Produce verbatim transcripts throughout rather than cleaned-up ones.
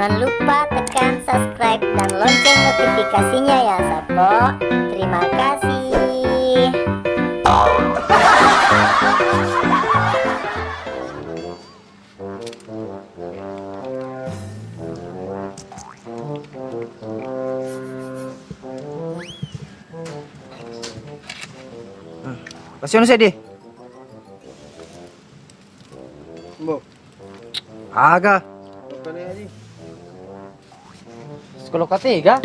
Jangan lupa tekan subscribe dan lonceng notifikasinya ya, Sappo. Terima kasih. Pasiano seddi. Mbok. Aga. Apa nih, Haji? Sekolah ketiga?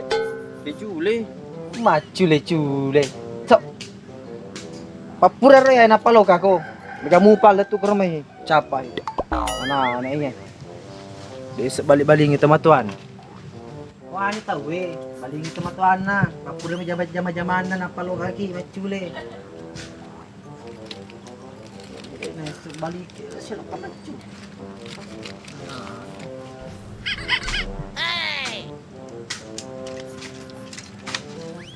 Dicule. Maccule-cule. Cok. Pappura ro ya napaloka ko. Mega mupal tu ke rumah. Capai. Ana-ana iya. Desa balik-balingi tomatoan. Wah, ini tau we. Balingi tomatoanna. Pappura mi jama-jamanna napaloka ki maccule. Nah, itu balik, siapa maccu?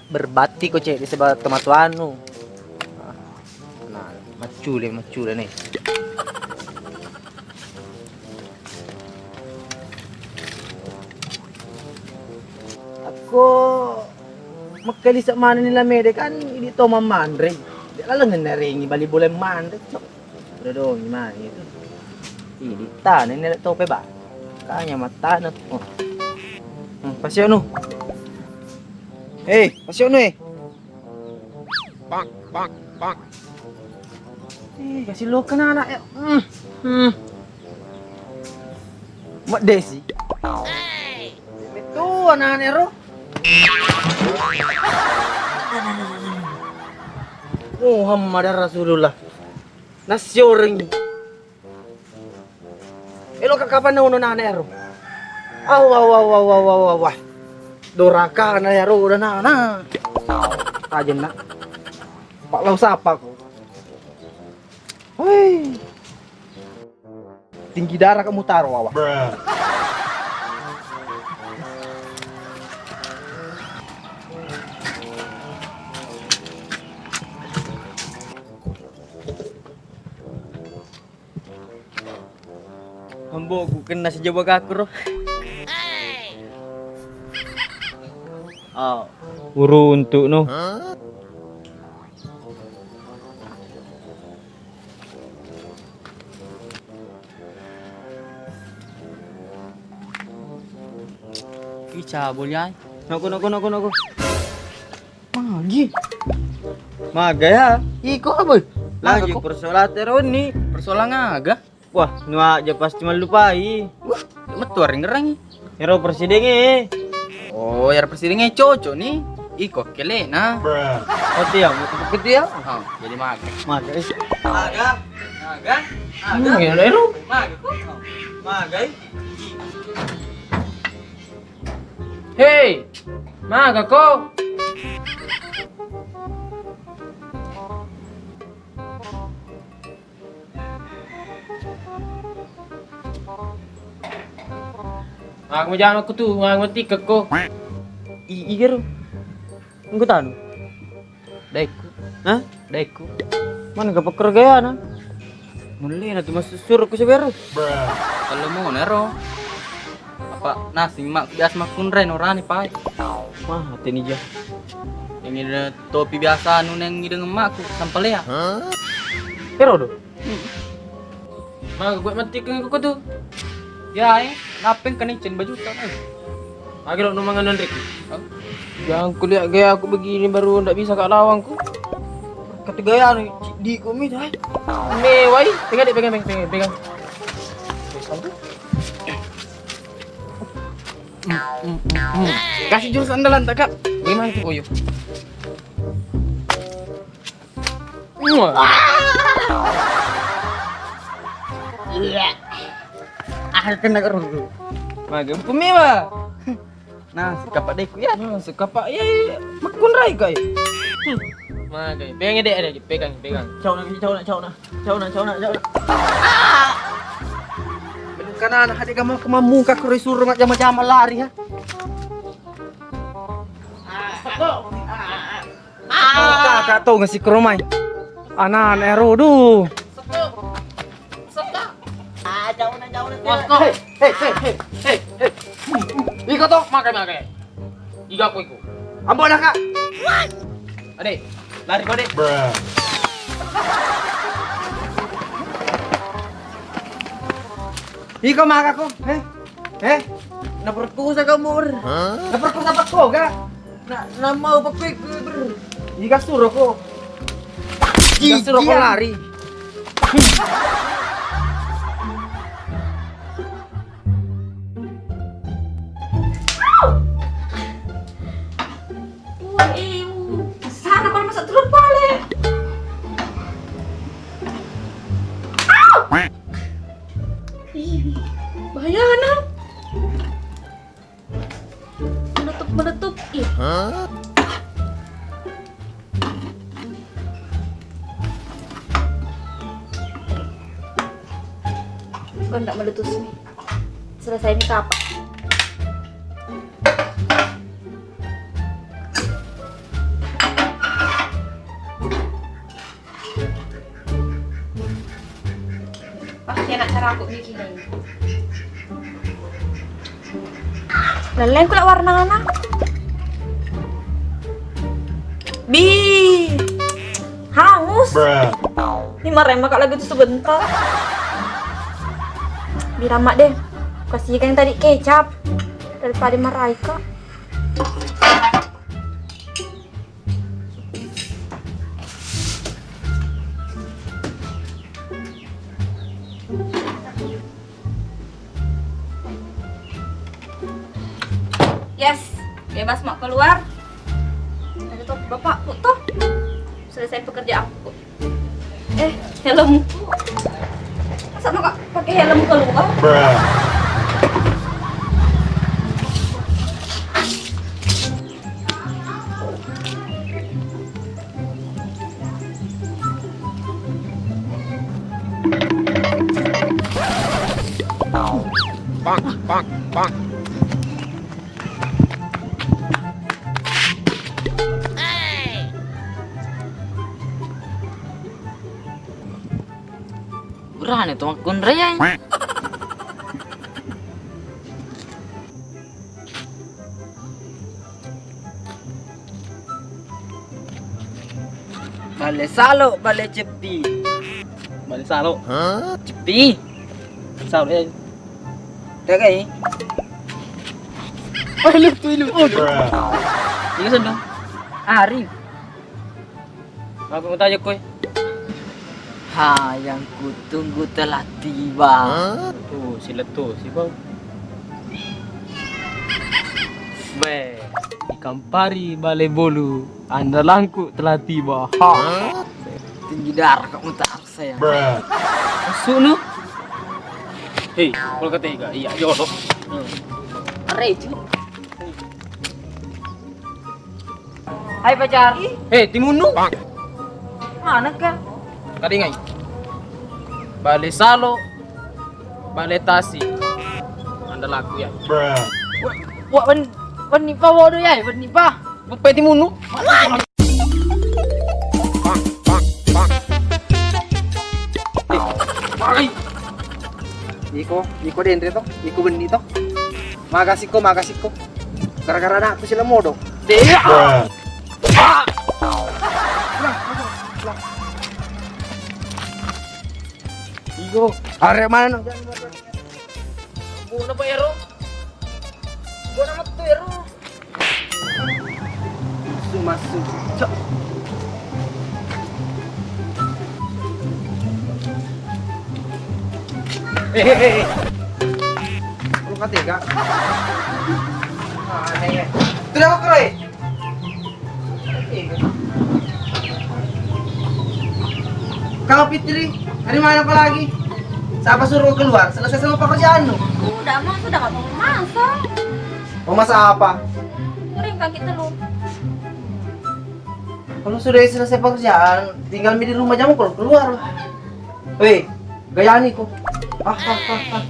Berbatti ko cek di sebelah tempat anu. Nah, maccule, maccule nih. Akko mekkalisa manenni lamede kan idi to mammanre. De laleng narengi bali bola manre, cok. Dodongi mani itu. Idi tane nele tope ba. Kanya matana. Oh. Hmm, pasianu. Eh, pasianu eh. Pak, pak, pak. Eh, kasih lo kena anak ya. Hmm. Hmm. Mak Desi. Itu anak-anak ro. Muhammad Rasulullah. Nasi orang. Elo ka kapan na uno nana ero. Aw, aw, aw, aw, aw, aw, aw, aw. Doraka na ero udah nana. Tajen nak. Pak lau sapa ko. Hei. Tinggi darah kamu taruh awak. Ambo ku kena sejaba kakuro. Oh. Uruntuk no. Ica boliai. Noko noko noko noko. Magi. Maga ya. Iko apa? Lagi persoalan teroni. Persoalan aga? Wah, nuaja pasti mallupai. Wah, metu areng-erangi. Ero presidengnge. Oh, ero presidengnge cocok ni. Iko kelena. Oke ya, mau tempat gede ya. Oh, jadi makan. Makan. Maga. Maga. Hmm, ya, ero. Maga. Maga. Hei, maga ko. Aku mau jalan aku tuh, mau ngerti ke ko. I igero. Enggak tahu. Daikku. Hah? Daikku. Mana ke pekerjaan? Mulle na tu masuk suruh ku seberu. Kalau mau nero. Apa nasi mak biasa makunrai norani pai. Mah teni ja. Yang ada topi biasa anu neng ideng emakku sampalea. Hah? Ero do. Maga gue mati ke kuku tuh. Ya, eh, napeng kena icen baju tak eh. Lagi lo numangan Ricky. Jangan kulihat gaya aku begini baru ndak bisa kak lawan ku. Kata gaya anu di ku mi dah. Mewai, pegang dek pegang pegang pegang. Kasih jurus andalan tak kak? Gimana tuh koyo? Iya. Ah, kena kerudung. Maga pemiwa. Nah, sekapak deku ya. Nah, sekapak ya, ya. Makun rai kai. Maga. Pegang dek, dek, pegang, pegang. Cau nak, cau nak, cau nak. Cau nak, cau nak, cau nak. Karena anak adik kamu kemamu kakak suruh nggak jama-jama lari ya. Kakak tau ngasi ke rumah. Anak-anak ero du. Ah, jauh na, jauh na. Hei, hei, hei, hei, hei, hei. Iko to, makai, makai. Iga ko iko. Ambo dah, Kak. Ade, lari ko, Dek. Iko maka ko, eh? Eh? Naperkosa kamu, Ber. Naperkosa apa ko, Kak? Na, na mau pakai ke, Ber. Iga suruh ko. Iga suruh ko lari. Wah, eh, sana kalau masak telur pale. Ih, bahaya, nah. Meletup, meletup. Ih. Kok ndak meletus nih? Selesai ini kapan? Pasti enak caraku bikin ini. Lelleng kula warnana. Bi. Hangus. Ini marema kak lagi tuh sebentar. Bilang mak deh. Kasih yang tadi kecap daripada maraika. Yes, bebas mau keluar. Ada tuh bapakku tuh. Selesai pekerjaanku. Eh, helmku. Masa mau kak pakai helm keluar? Bang, bang, bang. Burane to makkunrai. Bale salo, bale ceppi. Bale salo. Ceppi. Salo, eh. Tegai. Oh, lu tuh, lu. Ini kan dong. Arif. Apa mau tanya kue? Ha, yang kutunggu telah tiba. Tuh, sila tuh, si bang. Be, ikan pari bale bolu, andalangku telah tiba. Ha. Tinggi darah kak mutar sayang. Masuk lu. Hei, kalau kata Ega, iya, jodoh. Reju. Hai pacar. Eh, timunnu? Mana kan? Tadi ngai. Bale salo, bale tasi. Anda laku ya. Wa, wa, wen, wen nipa wodo ya, wen nipa. Bupe timunnu. Iko, iko denre to, iko benni to. Makasih ko, makasih ko. Gara-gara anakku sila modo. Dea. Igo, arek mana no? Bona pa ero? Bona metu ero. Masuk, masuk. Cok. Eh, eh, eh, eh. Lu kata gak? Aneh ya. Itu dah kok, Roy. Kau Fitri, dari mana kau lagi? Siapa suruh keluar? Selesai sama pekerjaanmu. Udah, mau sudah nggak mau masuk. Mau masak apa? Goreng kaki telur. Kalau sudah selesai pekerjaan, tinggal mi di rumah jamu kalau keluar. Weh, gayani ko. Ah, ah, ah, ah.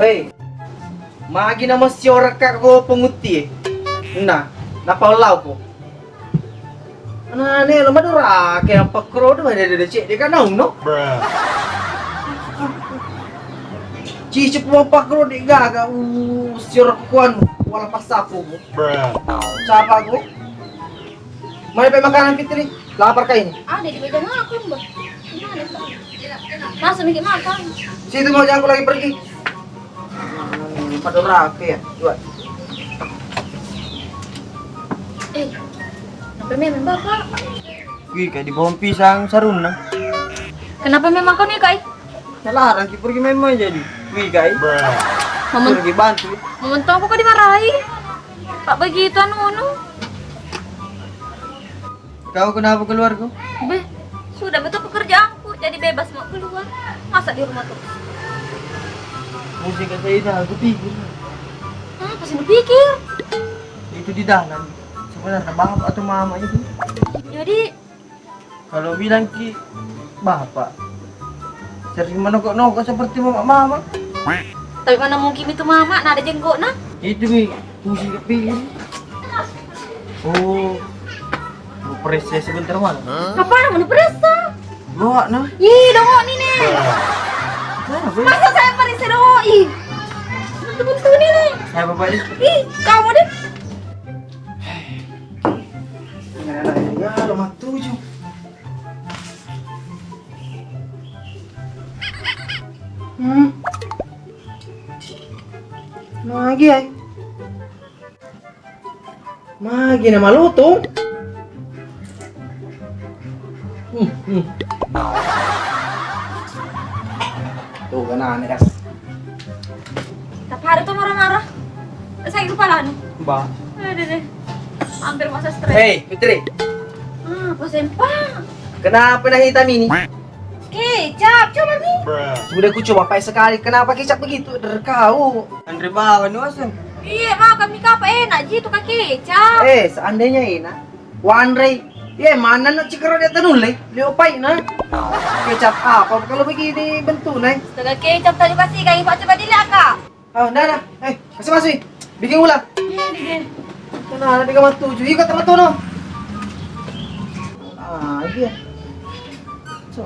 Hei, magi nama siora kak ko penguti e. Nah, napa lau ko? Nah, ne lo madura ke apa kro de de de cek de kan no. Cici pun apa kro de gaga us. Sioro kuan wala passapu. Siapa aku? Mana pe makanan Fitri? Lapar kaini. Ada di meja makan, Mbak. Gimana, Mbak? Masuk mikir makan. Situ mau aku lagi pergi. Pada rapi ya, dua. Eh, kenapa memang Bapak? Wih, kayak di pohon pisang sarunna. Kenapa memang kau nih, Kai? Nalarang ki pergi main-main jadi. Wih, Kai. Pergi bantu. Momentong kok dimarahi. Pak begitu anu anu. Kau kenapa keluar kau? Beh, sudah betul pekerjaanku, jadi bebas mau keluar. Masa di rumah terus? Musik kata ini aku pikir. Hmm, pasti pikir. Itu di dalam. Sebenarnya bapak atau mama itu? Jadi kalau bilang ki bapak, sering menokok-nokok seperti mama-mama. Tapi mana mungkin itu mama, nah ada jenggotna. Itu mi, pusing kepikir. Oh, mau periksa sebentar mana? Apa mau periksa? Doa nah. Ih, dongok ini nih. Masa saya periksa dongok? Ih, betul-betul ini nih. Saya bapak ini. Ih, kamu deh. Nggak ada lagi, ya, lo matuju. Hmm. Magi ai. Magi na malutung. Hmm, hmm. Tuh, kena nih, Kak. Tapi hari tuh marah-marah. Saya kepala nih. Ba. Aduh deh. Hampir masa stres. Hei, Fitri. Ah, apa sempa? Kenapa na hitam ini? Kecap, coba nih. Sudah ku coba pakai sekali. Kenapa kecap begitu? Derkau. Andre bawa nu asen. Iya, makan mie kapa enak ji tu ka kecap. Eh, seandainya enak. Wanre. Iya, mana nak cikara dia tanulle? Leo pai na. Kecap apa kalau begini bentuknya? Astaga, kecap tadi pasti kami pak coba dilihat kak. Ah, nana, eh, masuk masuk. Bikin ulang. Iya, iya. Nana, tiga matuju. Ika teman tuh no. Ah, iya. So.